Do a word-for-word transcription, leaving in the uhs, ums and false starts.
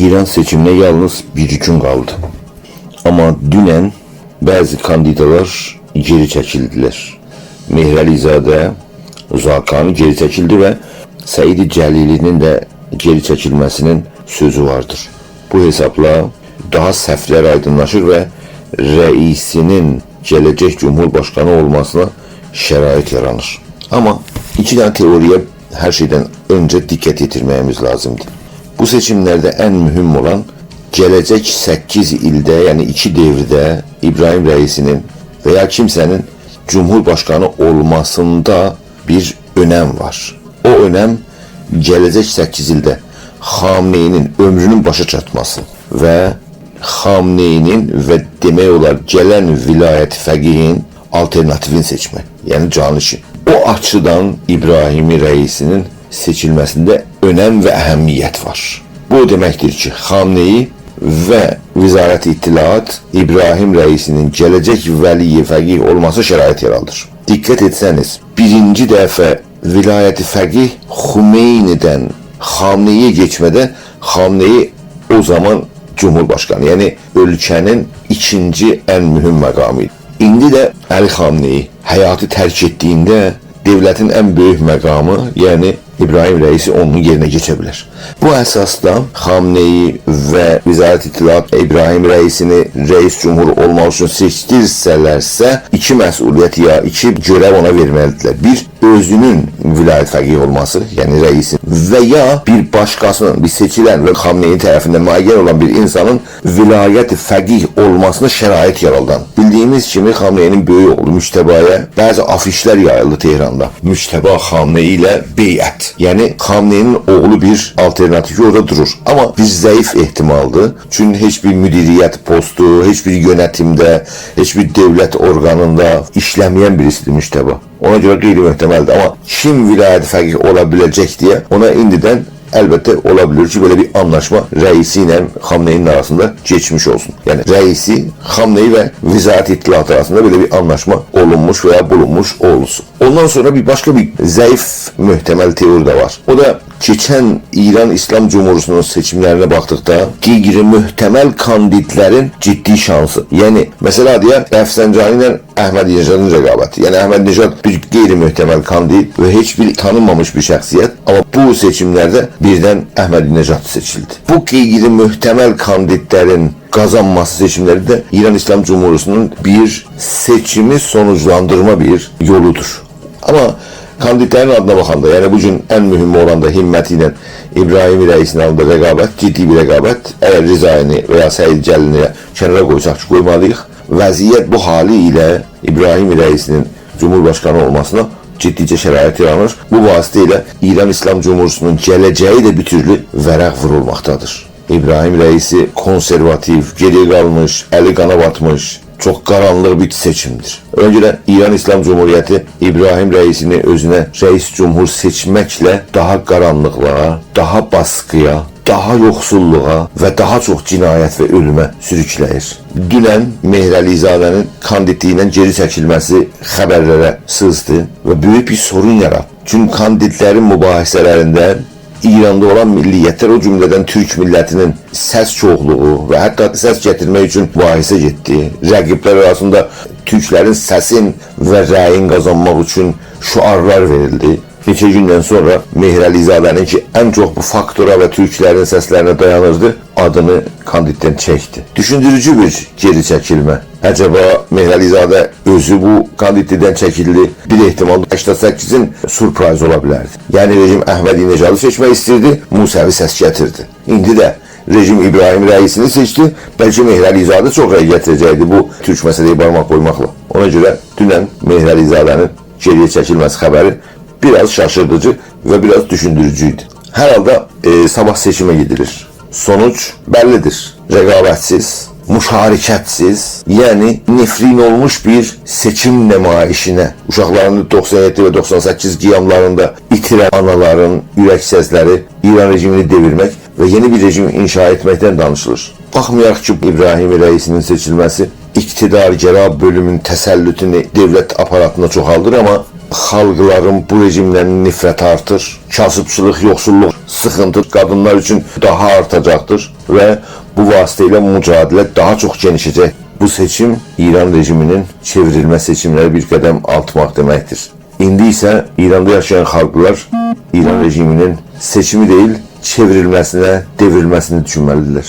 ایران سئچیمینه یالنیز بیر گون قالدی. آمما دونن بعضی کاندیدالار گئری چکیلدیلر. مهرعلی‌زاده، زاکانی گئری چکیلدی و سعید جلیلی‌نین ده گئری چکیلمه‌سی‌نین سؤزو واردیر. بو حسابلا داها صفلر آیدینلاشیر و رئیسی‌نین گله‌جک جمهورباشقانی اولماسینا شرایط یارانیر. آمما ایکی دنه تئوری‌یه هر شئیدن اؤنجه دقت یئتیرمه‌ییمیز لازیمدیر. بو سئچیملرده ان مهم اولان گله‌جک سککیز ایلده، یعنی ایکی دؤورده ابراهیم رئیسی‌نین و یا کیمسه‌نین جمهورباشقانی اولماسیندا بیر اؤنم وار. او اؤنم گله‌جک سککیز ایلده خامنه‌ای‌نین عؤمرونون باشا چاتماسی و خامنه‌ای‌نین و دئمک اولار گلن ولایت فقیهین آلترناتیوین سئچمک، یعنی جانشین. او آچیدان ابراهیم رئیسی‌نین سئچیلمه‌سینده اؤنم و اهمیت وار. بو او دئمکدیر کی، خامنه‌ای و وزارت اطلاعات ابراهیم رئیسی‌نین گله‌جک ولی فقیه اولماسی شرایط یارادیر. دقت ائتسه‌نیز، بیرینجی دفعه ولایت فقیه خمینی‌دن خامنه‌ای‌یه کئچمه‌ده خامنه‌ای او زامان جمهورباشقانی، یعنی اؤلکه‌نین ایکینجی ان مهم مقامی ایدی. ایندی ده علی خامنه‌ای حیاتی ترک ائتدیگینده دؤولتین ان بؤیوک مقامی، یعنی ابراهیم رئیسی اونون یئرینه کئچه بیلر. بو اساسدا خامنه‌ای و وزارت اطلاعات ابراهیم رئیسی‌نی رئیس جمهور اولماق اوچون سئچدیرسه‌لرسه، ایکی مسئولیت یا ایکی گؤرو اونا وئرمه‌لیدیرلر. بیر، اؤزونون ولایت فقیه اولماسی، یعنی رئیسین، و یا بیر باشقاسینین، بیر سئچیلن و خامنه‌ای‌نین طرفیندن معین اولان بیر اینسانین ولایت فقیه اولماسینا شرایط یارادان. بیلدیگیمیز کیمی، خامنه‌ای‌نین بؤیوک اوغلو مجتبی‌یه بعضی آفیشلر یاییلدی تهراندا. مجتبی خامنه‌ای ایله بیعت. یعنی خامنه‌ای‌نین اوغلو بیر آلترناتیو اورادا دورور. آمما بیر ضعیف احتمالدیر. چونکی هئچ بیر مدیریت پوستو، هئچ بیر یؤنتیمده، هئچ بیر دؤولت اورقانیندا ایشله‌مه‌ین بیریسیدیر مجتبی. اونا گؤره غیرمحتملدیر. آمما کیم ولایت فقیه اولا بیله‌جک دئیه اونا ایندیدن، البته، اولا بیلیر کی، بئله بیر آنلاشما رئیسی ایله خامنه‌ای‌نین آراسیندا کئچمیش اولسون. یعنی رئیسی، خامنه‌ای و وزارت اطلاعات آراسیندا بئله بیر آنلاشما اولونموش و یا بولونموش اولسون. اوندان سونرا بیر باشقا بیر ضعیف محتمل تئوری ده وار. او دا کئچن ایران اسلام جمهوریتی‌نین سئچیملرینه باخدیقدا غیرمحتمل کاندیدلرین جدی شانسی. یعنی، مثلا دئیک، رفسنجانی ایله احمدی‌نژادین رقابتی. یعنی احمدی‌نژاد بیر غیرمحتمل کاندید و هئچ بیر تانینمامیش بیر شخصیت. آمما بو سئچیملرده بیردن احمدی‌نژاد سئچیلدی. بو غیرمحتمل کاندیدلرین قازانماسی سئچیملرده ایران اسلام جمهوریتی‌نین بیر سئچیمی سونوجلاندیرما بیر یولودور. آمما کاندیدلرین آدینا باخاندا، یعنی بو گون ان مهمی اولاندا همتی ایله ابراهیم رئیسی‌نین آراسیندا رقابت، جدی بیر رقابت، اگر رضایی‌نی و یا سعید جلیلی‌نی کنارا قویساق کی، قویمالی‌ییق، وضعیت بو حالی ایله ابراهیم رئیسی‌نین جمهورباشقانی اولماسینا جدیجه شرایط یارانیر. بو واسطه ایله ایران اسلام جمهوریتی‌نین گله‌جگی ده بیر تورلو ورق وورولماقدادیر. ابراهیم رئیسی کنسرواتیو، گئری‌یه قالمیش، الی قانا باتمیش، چوخ قارانلیق بیر سئچیمدیر. اونا گؤره ایران اسلام جمهوریتی ابراهیم رئیسی‌نی اؤزونه رئیس جمهور سئچمکله داها قارانلیقلارا، داها باسقی‌یا، داها یوخسوللوغا و داها چوخ جنایت و اؤلومه سوروکله‌ییر. دونن مهرعلی‌زاده‌نین کاندیدلیگیندن گئری چکیلمه‌سی خبرلره سیزدی و بؤیوک بیر سورون یاراتدی. چونکی کاندیدلرین مباحثه‌لرینده ایراندا اولان ملیتلر، او جمله‌دن تورک میللتی‌نین سس چوخلوغو و حتی سس گتیرمک اوچون مباحثه گئتدی. رقیبلر آراسیندا تورکلرین سسین و رأیین قازانماق اوچون شعارلار وئریلدی. نئچه گوندن سونرا مهرعلی‌زاده‌نین کی، ان چوخ بو فاکتورا و تورکلرین سسلرینه دایانیردی، آدینی کاندیددن چکدی. دوشوندوروجو بیر گئری چکیلمه. عجبا مهرعلی‌زاده اؤزو بو کاندیدلیکدن چکیلدی؟ بیر احتمال، هشتاد سککیزین سورپرایز اولا بیلردی. یعنی رژیم احمدی‌نژادی سئچمک ایستیردی، موسوی سس گتیردی. ایندی ده رژیم ابراهیم رئیسی‌نی سئچدی، بلکه مهرعلی‌زاده چوخ رأی گتیره‌جکدی بو تورک مسئله‌یه بارماق قویماقلا. اونا گؤره دونن مهرعلی‌زاده‌نین گئری‌یه چکیلمه‌سی خبری بیر آز شاشیردیجی و بیر آز دوشوندوروجو ایدی. هر حالدا، ائ، صاباح سئچیمه گئدیلیر. سونوج بللیدیر. رقابتسیز، مشارکتسیز، یعنی نفرین اولموش بیر سئچیم نمایشینه، اوشاقلارین دوخسان یئددی و دوخسان سککیز قیاملاریندا ایتیرن آنالارین اورک سسلری، ایران رژیمینی دئویرمک و یئنی بیر رژیم انشا ائتمکدن دانیشیلیر. باخمایاراق کی، ابراهیم رئیسی‌نین سئچیلمه‌سی اقتدارگرا بؤلومون تسلطونو دؤولت آپاراتینا چوخالدیر، آمما خالقلارین بو رژیمدن نفرتی آرتیر. کاسیبچیلیق، یوخسوللوق، سیخینتی قادینلار اوچون داها آرتاجاقدیر و بو واسطه ایله مجادله داها چوخ گئنیشه‌جک. بو سئچیم ایران رژیمینین چئوریلمه سئچیملری بیر قدم آتماق دئمکدیر. ایندی ایسه ایراندا یاشایان خالقلار ایران رژیمینین سئچیمی دئییل، چئوریلمه‌سینه، دئوریلمه‌سینه دوشونمه‌لیدیرلر.